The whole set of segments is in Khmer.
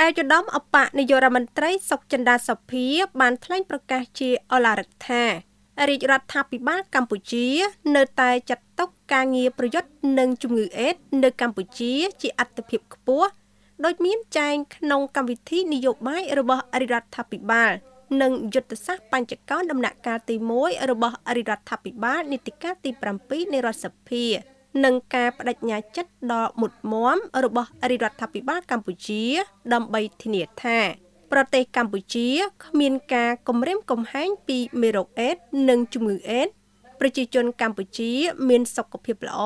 ឯកឧត្តមឧបនាយករដ្ឋមន្ត្រីសុកចិន្តាសភាបានថ្លែងប្រកាសជាឱឡារិកថារាជរដ្ឋាភិបាលកម្ពុជានៅតែចាត់ទុកការងារប្រយុទ្ធនឹងជំងឺអេដស៍នៅកម្ពុជាជាអាទិភាពខ្ពស់ដោយមានចែងក្នុងកម្មវិធីនយោបាយរបស់រាជរដ្ឋាភិបាលនិងយុទ្ធសាស្ត្របញ្ចកោណដំណាក់កាលទី1របស់រាជរដ្ឋាភិបាលនីតិកាលទី7នៃរដ្ឋសភានិងការប្តេជ្ញាចិត្តដ៏មុតមាំរបស់រាជរដ្ឋាភិបាលកម្ពុជាដើម្បីធានាថាប្រទេសកម្ពុជាគ្មានការគំរាមកំហែងពីមេរោគអេដស៍និងជំងឺអេដស៍ប្រជាជនកម្ពុជាមានសុខភាពល្អ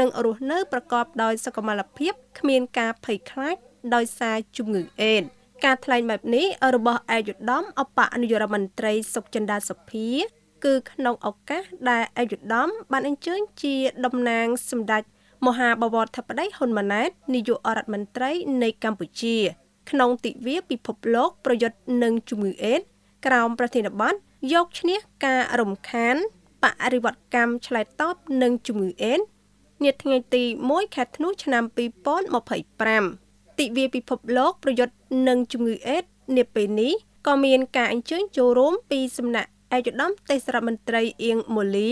និងរស់នៅប្រកបដោយសុខុមាលភាពគ្មានការភ័យខ្លាចដោយសារជំងឺអេដស៍ការថ្លែងបែបនេះរបស់ឯកឧត្តមឧបនាយករដ្ឋមន្ត្រីសុកចិន្តាសភាគឺក្នុងឱកាសដែលឯកឧត្តមបានអញ្ជើញជាតំណាងសម្ដេចមហាបវរធិបតីហ៊ុនម៉ាណែតនាយករដ្ឋមន្ត្រីនៃកម្ពុជាក្នុងទិវាពិភពលោកប្រយុទ្ធនឹងជំងឺអេដស៍ក្រោមប្រធានបទយកឈ្នះការរំខានបរិវត្តកម្មឆ្លើយតបនឹងជំងឺអេដស៍នាថ្ងៃទី1ខែធ្នូឆ្នាំ2025ទិវាពិភពលោកប្រយុទ្ធនឹងជំងឺអេដស៍នាពេលនេះក៏មានការអញ្ជើញចូលរួមពីសំណាក់ឯកឧត្តមទេសរដ្ឋមន្ត្រីអៀងម៉ូលី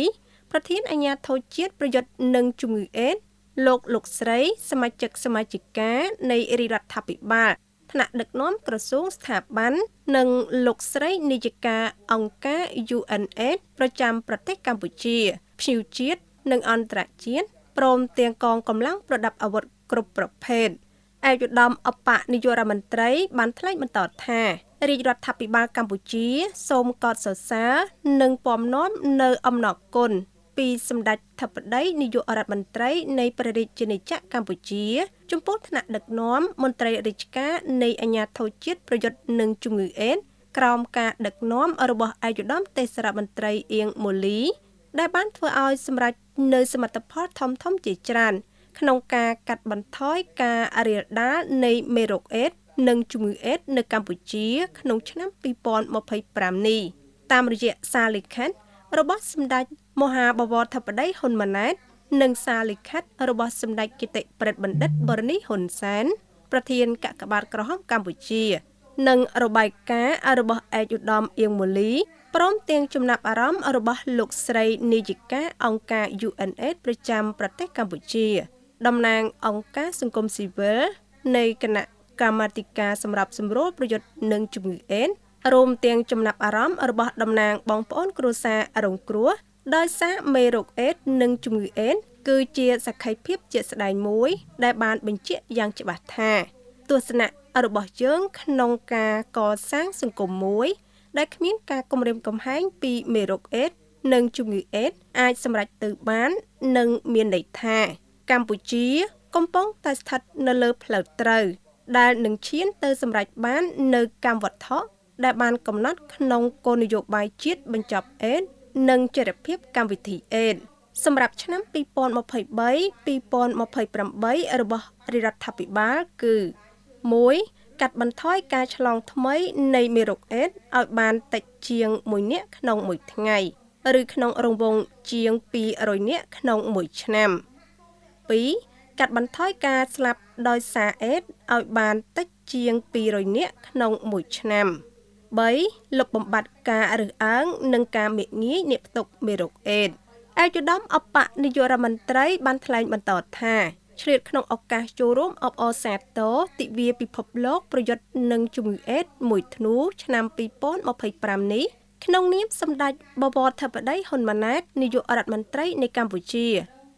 ប្រធានអាជ្ញាធរជាតិប្រយុទ្ធនឹងជំងឺអេដស៍លោកស្រីសមាជិកសមាជិកានៃរាជរដ្ឋាភិបាលថ្នាក់ដឹកនាំក្រសួងស្ថាប័ននិងលោកស្រីនាយិកាអង្គការ UNAIDS ប្រចាំប្រទេសកម្ពុជាភ្ញៀវជាតិនិងអន្តរជាតិព្រមទាំងកងកម្លាំងប្រដាប់អាវុធគ្រប់ប្រភេទឯកឧត្តមឧបនាយករដ្ឋមន្ត្រីបានថ្លែងបន្តថារាជរដ្ឋាភិបាលកម្ពុជាសូមកោតសរសើរនិងពំនាំនៅអំណរគុណពីសម្ដេចធិបតីនាយករដ្ឋមន្ត្រីនៃព្រះរាជាណាចក្រកម្ពុជាចំពោះថ្នាក់ដឹកនាំមន្ត្រីរាជការនៃអាជ្ញាធរជាតិប្រយុទ្ធនឹងជំងឺអេដស៍ក្រោមការដឹកនាំរបស់ឯកឧត្តមទេសរដ្ឋមន្ត្រីអៀងម៉ូលីដែលបានធ្វើឲ្យសម្រេចនៅសមិទ្ធផលធំៗជាច្រើនក្នុងការកាត់បន្ថយការរាលដាលនៃមេរោគអេដស៍និងជំងឺអេដស៍នៅកម្ពុជាក្នុងឆ្នាំ2025នេះតាមរយៈសារលិខិតរបស់សម្ដេចមហាបវរធិបតីហ៊ុនម៉ាណែតនិងសារលិខិតរបស់សម្ដេចគតិប្រិទ្ធបណ្ឌិតបរនីហ៊ុនសែនប្រធានកាកបាទក្រហមកម្ពុជានិងរបាយការណ៍របស់ឯកឧត្តមអៀងម៉ូលីព្រមទាំងចំណាប់អារម្មណ៍របស់លោកស្រីនាយិកាអង្គការ UNAIDS ប្រចាំប្រទេសកម្ពុជាតំណាងអង្គការសង្គមស៊ីវិលនៃគណៈកម្មាធិការសម្រាប់សម្រួលប្រយុទ្ធនឹងជំងឺអេដស៍រួមទាំងចំណាប់អារម្មណ៍របស់តំណាងបងប្អូនគ្រួសាររងគ្រោះដោយសារមេរោគអេដស៍និងជំងឺអេដស៍គឺជាសក្ខីភាពជាក់ស្ដែងមួយដែលបានបញ្ជាក់យ៉ាងច្បាស់ថាទស្សនៈរបស់យើងក្នុងការកសាងសង្គមមួយដែលគ្មានការគំរាមកំហែងពីមេរោគអេដស៍និងជំងឺអេដស៍អាចសម្រេចទៅបាននិងមានន័យថាកម្ពុជាកំពុងតែស្ថិតនៅលើផ្លូវត្រូវដែលនឹងឈានទៅសម្រេចបាននៅកម្មវត្ថុដែលបានកំណត់ក្នុងគោលនយោបាយជាតិបញ្ចប់អេដស៍និងចីរភាពកម្មវិធីអេដស៍សម្រាប់ឆ្នាំ2023-2028របស់រាជរដ្ឋាភិបាលគឺ1កាត់បន្ថយការឆ្លងថ្មីនៃមេរោគអេដស៍ឲ្យបានតិចជាង1នាក់ក្នុងមួយថ្ងៃឬក្នុងរង្វង់ជាង200នាក់ក្នុងមួយឆ្នាំ2កាត់បន្ថយការស្លាប់ដោយសារអេដស៍ឲ្យបានតិចជាង200នាក់ក្នុងមួយឆ្នាំ3លុបបំបាត់ការរើសអើងនិងការមាក់ងាយអ្នកផ្ទុកមេរោគអេដស៍ឯកឧត្តមឧបនាយករដ្ឋមន្ត្រីបានថ្លែងបន្តថាឆ្លៀតក្នុងឱកាសចូលរួមអបអរសាទរទិវាពិភពលោកប្រយុទ្ធនឹងជំងឺអេដស៍1ធ្នូឆ្នាំ2025នេះក្នុងនាមសម្ដេចបវរធិបតីហ៊ុនម៉ាណែតនាយករដ្ឋមន្ត្រីនៃកម្ពុជា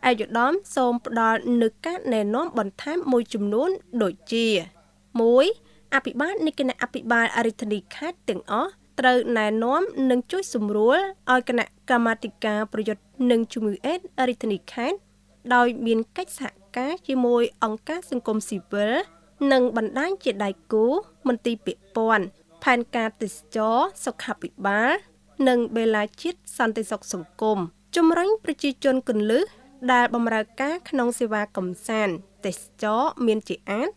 ឯកឧត្តមសូមផ្ដល់នូវការណែនាំបន្ថែមមួយចំនួនដូចជា1អភិបាលនៃគណៈអភិបាលរាជធានីខេត្តទាំងអស់ត្រូវណែនាំនិងជួយសម្រួលឲ្យគណៈកម្មាធិការប្រយុទ្ធនឹងជំងឺអេដស៍រាជធានីខេត្តដោយមានកិច្ចសហការជាមួយអង្គការសង្គមស៊ីវិលនិងបណ្ដាញជាដៃគូមន្ទីរពាក់ព័ន្ធផែនការទេសចរសុខាភិបាលនិងបេឡាជាតិសន្តិសុខសង្គមជំរុញប្រជាជនគន្លឹះដែលបម្រើការក្នុងសេវាកម្សាន្តទេសចរមានជាអាទិ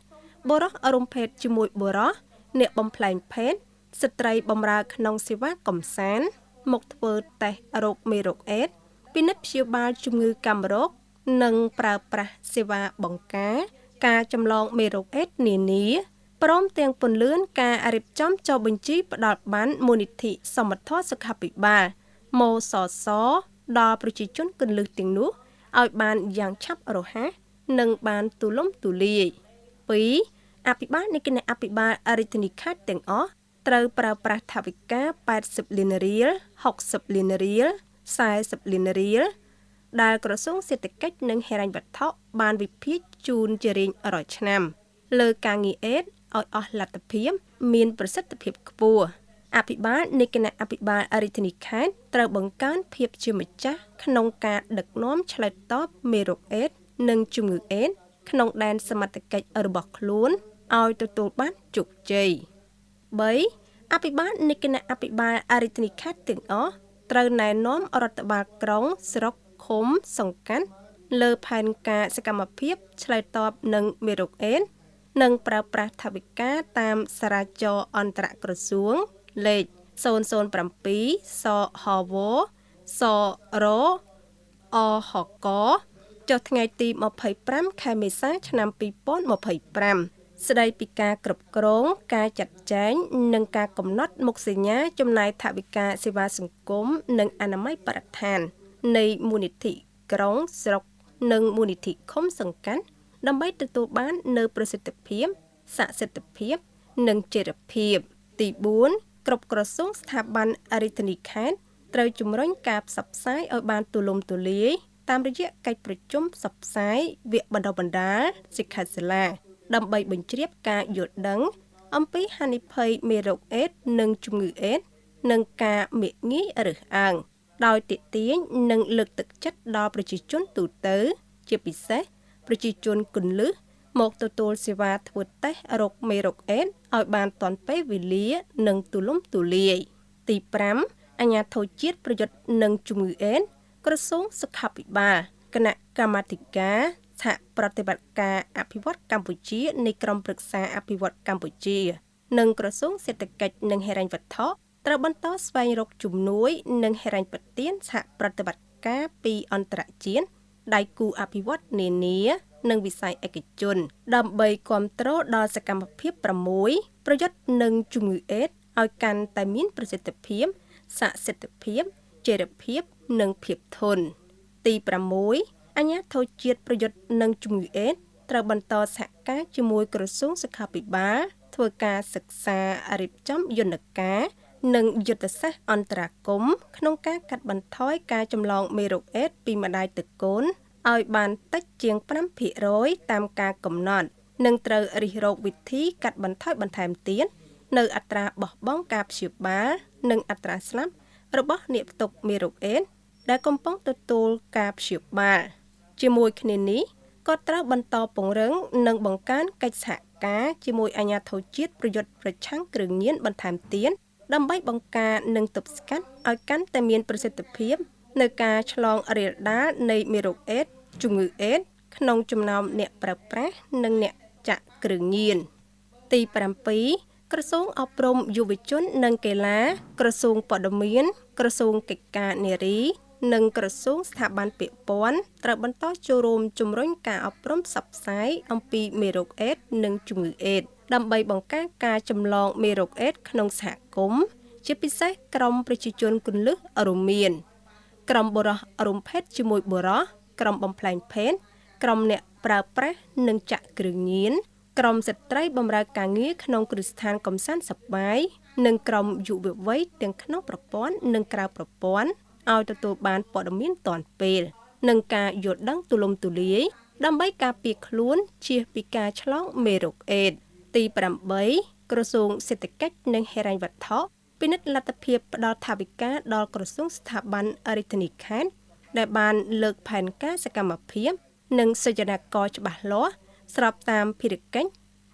បុរសរួមភេទជាមួយបុរសអ្នកបំផ្លែងភេទស្ត្រីបម្រើក្នុងសេវាកម្សាន្តមកធ្វើតេស្តរោគមេរោគអេដស៍ពិនិត្យព្យាបាលជំងឺកាំរោគនិងប្រើប្រាស់សេវាបង្ការការចម្លងមេរោគអេដស៍នានា ព្រមទាំងពន្លឿនការរៀបចំចុះបញ្ជីផ្ដល់ប័ណ្ណមូលនិធិសមធម៌សុខាភិបាលមសសដល់ប្រជាជនគន្លឹះទាំងនោះឲ្យបានយ៉ាងឆាប់រហ័សនិងបានទូលំទូលាយ2អភិបាលនៃគណៈអភិបាលរាជធានីខេត្តទាំងអស់ត្រូវប្រើប្រាស់ថវិកា80លានរៀល60លានរៀល40លានរៀលដែលក្រសួងសេដ្ឋកិច្ចនិងហិរញ្ញវត្ថុបានវិភាគជូនជារៀងរាល់ឆ្នាំលើការងារអេដឲ្យអស់លទ្ធភាពមានប្រសិទ្ធភាពខ្ពស់អភិបាលនៃគណៈអភិបាលរាជធានីខេត្តត្រូវបង្កើនភាពជាម្ចាស់ក្នុងការដឹកនាំឆ្លើយតបមេរោគអេដនិងជំងឺអេដក្នុងដែនសមត្ថកិច្ចរបស់ខ្លួនឲ្យទទួលបានជោគជ័យ3អភិបាលនៃគណៈអភិបាលរាជធានីខេត្តទាំងអស់ត្រូវណែនាំរដ្ឋបាលក្រុងស្រុកឃុំសង្កាត់លើផែនការសកម្មភាពឆ្លើយតបនឹងមេរោគអេដនិងប្រើប្រាស់ថវិកាតាមសារាចរអន្តរក្រសួងលេខ007សហវសរអហកចុះថ្ងៃទី25ខែមេសាឆ្នាំ2025ស្ដីពីការគ្រប់គ្រងការចាត់ចែងនិងការកំណត់មុខសញ្ញាចំណាយថវិកាសេវាសង្គមនិងអនាម័យបរិស្ថាននៃមូលនិធិក្រុងស្រុកនិងមូលនិធិឃុំសង្កាត់ដើម្បីទទួលបាននូវប្រសិទ្ធភាពស័ក្តិសិទ្ធិភាពនិងចីរភាពទី4គ្រប់ក្រសួងស្ថាប័នរាជធានីខេត្តត្រូវជំរុញការផ្សព្វផ្សាយឲ្យបានទូលំទូលាយតាមរយៈកិច្ចប្រជុំផ្សព្វផ្សាយវគ្គបណ្ដុះបណ្ដាលសិក្ខាសាលាដើម្បីបញ្ជ្រាបការយល់ដឹងអំពីហានិភ័យមេរោគអេដនិងជំងឺអេដនិងការមាក់ងាយរើសអើងដោយទាក់ទាញនិងលើកទឹកចិត្តដល់ប្រជាជនទូទៅជាពិសេសប្រជាជនគន្លឹះមកទទួលសេវាធ្វើតេស្តរោគមេរោគអេដឲ្យបានទាន់ពេលវេលានិងទូលំទូលាយទី5អាជ្ញាធរជាតិប្រយុទ្ធនឹងជំងឺអេដក្រសួងសុខាភិបាលគណៈកម្មាធិការសហប្រតិបត្តិការអភិវឌ្ឍកម្ពុជានៃក្រុមប្រឹក្សាអភិវឌ្ឍកម្ពុជានិងក្រសួងសេដ្ឋកិច្ចនិងហិរញ្ញវត្ថុត្រូវបន្តស្វែងរកជំនួយនិងហិរញ្ញប្បទានសហប្រតិបត្តិការពីអន្តរជាតិដៃគូអភិវឌ្ឍនានានិងវិស័យឯកជនដើម្បីគាំទ្រដល់សកម្មភាព6ប្រយុទ្ធនឹងជំងឺអេដឲ្យកាន់តែមានប្រសិទ្ធភាពស័ក្តិសិទ្ធិភាពចីរភាពនិងភាពធន់ទី6អាជ្ញាធរជាតិប្រយុទ្ធនឹងជំងឺអេដត្រូវបន្តសហការជាមួយក្រសួងសុខាភិបាលធ្វើការសិក្សារៀបចំយន្តការនិងយុទ្ធសាស្ត្រអន្តរាគមន៍ក្នុងការកាត់បន្ថយការចម្លងមេរោគអេដពីម្ដាយទៅកូនឲ្យបានតិចជាង 5% តាមការកំណត់និងត្រូវរិះរកវិធីកាត់បន្ថយបន្ថែមទៀតនៅអត្រាបោះបង់ការព្យាបាលនិងអត្រាស្លាប់របស់អ្នកផ្ទុកមេរោគអេដដែលកំពុងទទួលការព្យាបាលជាមួយគ្នានេះក៏ត្រូវបន្តពង្រឹងនិងបង្កើនកិច្ចសហការជាមួយអាជ្ញាធរជាតិប្រយុទ្ធប្រឆាំងគ្រឿងញៀនបន្ថែមទៀតដើម្បីបង្ការនិងទប់ស្កាត់ឲ្យកាន់តែមានប្រសិទ្ធភាពនៅការឆ្លងរាលដាលនៃមេរោគអេដជំងឺអេដក្នុងចំណោមអ្នកប្រើប្រាស់និងអ្នកចាក់គ្រឿងញៀនទី7ក្រសួងអប់រំយុវជននិងកីឡាក្រសួងព័ត៌មានក្រសួងកិច្ចការនារីនិងក្រសួងស្ថាប័នពាក់ព័ន្ធត្រូវបន្តចូលរួមជំរុញការអប់រំផ្សព្វផ្សាយអំពីមេរោគអេដនិងជំងឺអេដដើម្បីបង្ការការចម្លងមេរោគអេដក្នុងសហគមន៍ជាពិសេសក្រុមប្រជាជនគន្លឹះរួមមានក្រុមបុរសរួមភេទជាមួយបុរសក្រុមបំផ្លែងភេទក្រុមអ្នកប្រើប្រាស់និងចាក់គ្រឿងញៀនក្រុមស្ត្រីបម្រើការងារក្នុងគ្រឹះស្ថានកម្សាន្តសប្បាយនិងក្រុមយុវវ័យទាំងក្នុងប្រព័ន្ធនិងក្រៅប្រព័ន្ធឲ្យទទួលបានព័ត៌មានទាន់ពេលនិងការយល់ដឹងទូលំទូលាយដើម្បីការពារខ្លួនជៀសពីការឆ្លងមេរោគអេដទី8ក្រសួងសេដ្ឋកិច្ចនិងហិរញ្ញវត្ថុពិនិត្យលទ្ធភាពផ្ដល់ថវិកាដល់ក្រសួងស្ថាប័នរាជធានីខេត្តដែលបានលើកផែនការសកម្មភាពនិងសច្ចនាករច្បាស់លាស់ស្របតាមភារកិច្ច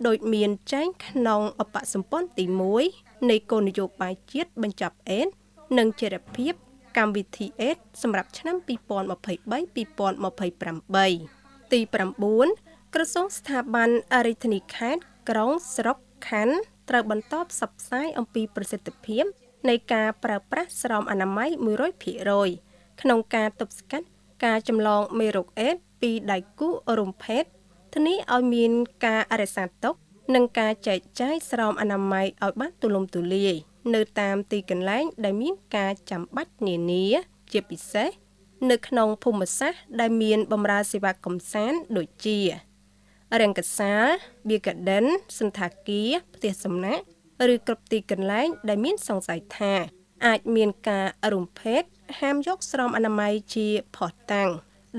ដោយមានចែងក្នុងឧបសម្ព័ន្ធទី1នៃគោលនយោបាយជាតិបញ្ចប់អេដនិងចីរភាពកម្មវិធីអេដសម្រាប់ឆ្នាំ 2023-2028 ទី9ក្រសួងស្ថាប័នរាជធានីខេត្តក្រុងស្រុកខណ្ឌត្រូវបន្តផ្សព្វផ្សាយអំពីប្រសិទ្ធភាពនៃការប្រើប្រាស់ស្រោមអនាម័យ 100% ក្នុងការទប់ស្កាត់ការចម្លងមេរោគអេដពីដៃគូរួមភេទធានាឲ្យមានការរក្សាទុក និងការចែកចាយស្រោមអនាម័យឲ្យបានទូលំទូលាយនៅតាមទីកន្លែងដែលមានការចាំបាច់នានាជាពិសេសនៅក្នុងភូមិសាស្ត្រដែលមានបម្រើសេវាកម្សាន្តដូចជារង្គសាលបៀកាដិនសណ្ឋាគារផ្ទះសំណាក់ឬគ្រប់ទីកន្លែងដែលមានសង្ស័យថាអាចមានការរួមភេទហាមយកស្រោមអនាម័យជាភស្តុតាង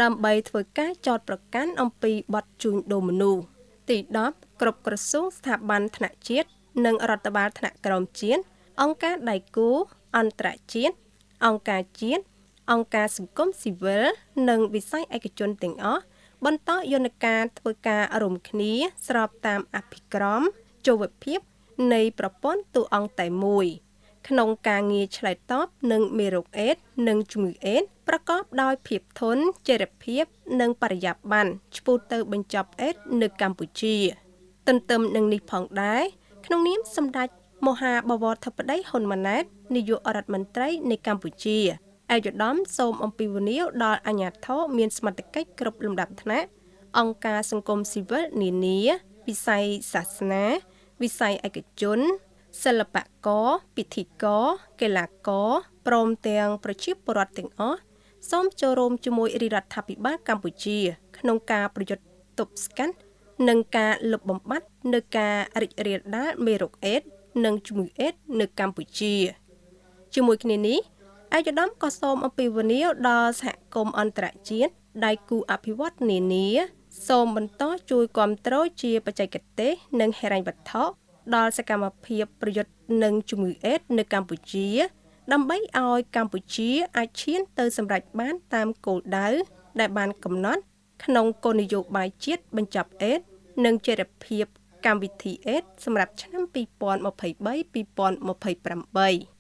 ដើម្បីធ្វើការចោទប្រកាន់អំពីបទជួញដូរមនុស្សទី10គ្រប់ក្រសួងស្ថាប័នថ្នាក់ជាតិនិងរដ្ឋបាលថ្នាក់ក្រោមជាតិអង្គការដៃគូអន្តរជាតិអង្គការជាតិអង្គការសង្គមស៊ីវិលនិងវិស័យឯកជនទាំងអស់បន្តយន្តការធ្វើការរួមគ្នាស្របតាមអភិក្រមជលភាពនៃប្រព័ន្ធតួអង្គតែមួយក្នុងការងារឆ្លើយតបនឹងមេរោគអេដស៍និងជំងឺអេដស៍ប្រកបដោយភាពធន់ចីរភាពនិងបរិយាបន្នឆ្ពោះទៅបញ្ចប់អេដស៍នៅកម្ពុជាទន្ទឹមនឹងនេះផងដែរក្នុងនាមសម្ដេចមហាបវរធិបតីហ៊ុនម៉ាណែតនាយករដ្ឋមន្ត្រីនៃកម្ពុជាឯកឧត្តមសូមអំពាវនាវដល់អាជ្ញាធរមានសមត្ថកិច្ចគ្រប់លំដាប់ថ្នាក់អង្គការសង្គមស៊ីវិលនានាវិស័យសាសនាវិស័យឯកជនសិល្បករពិធីករកីឡាករព្រមទាំងប្រជាពលរដ្ឋទាំងអស់សូមចូលរួមជាមួយរាជរដ្ឋាភិបាលកម្ពុជាក្នុងការប្រយុទ្ធទប់ស្កាត់និងការលុបបំបាត់នៅការរីករាលដាលមេរោគអេដស៍និងជំងឺអេដស៍នៅកម្ពុជាជាមួយគ្នានេះឯកឧត្តមក៏សូមអំពាវនាវដល់សហគមន៍អន្តរជាតិដៃគូអភិវឌ្ឍនានាសូមបន្តជួយគាំទ្រជាបច្ចេកទេសនិងហិរញ្ញវត្ថុដល់សកម្មភាពប្រយុទ្ធនឹងជំងឺអេដស៍នៅកម្ពុជាដើម្បីឲ្យកម្ពុជាអាចឈានទៅសម្រេចបានតាមគោលដៅដែលបានកំណត់ក្នុងគោលនយោបាយជាតិបញ្ចប់អេដស៍និងចីរភាពកម្មវិធីអេដស៍សម្រាប់ឆ្នាំ2023-2028។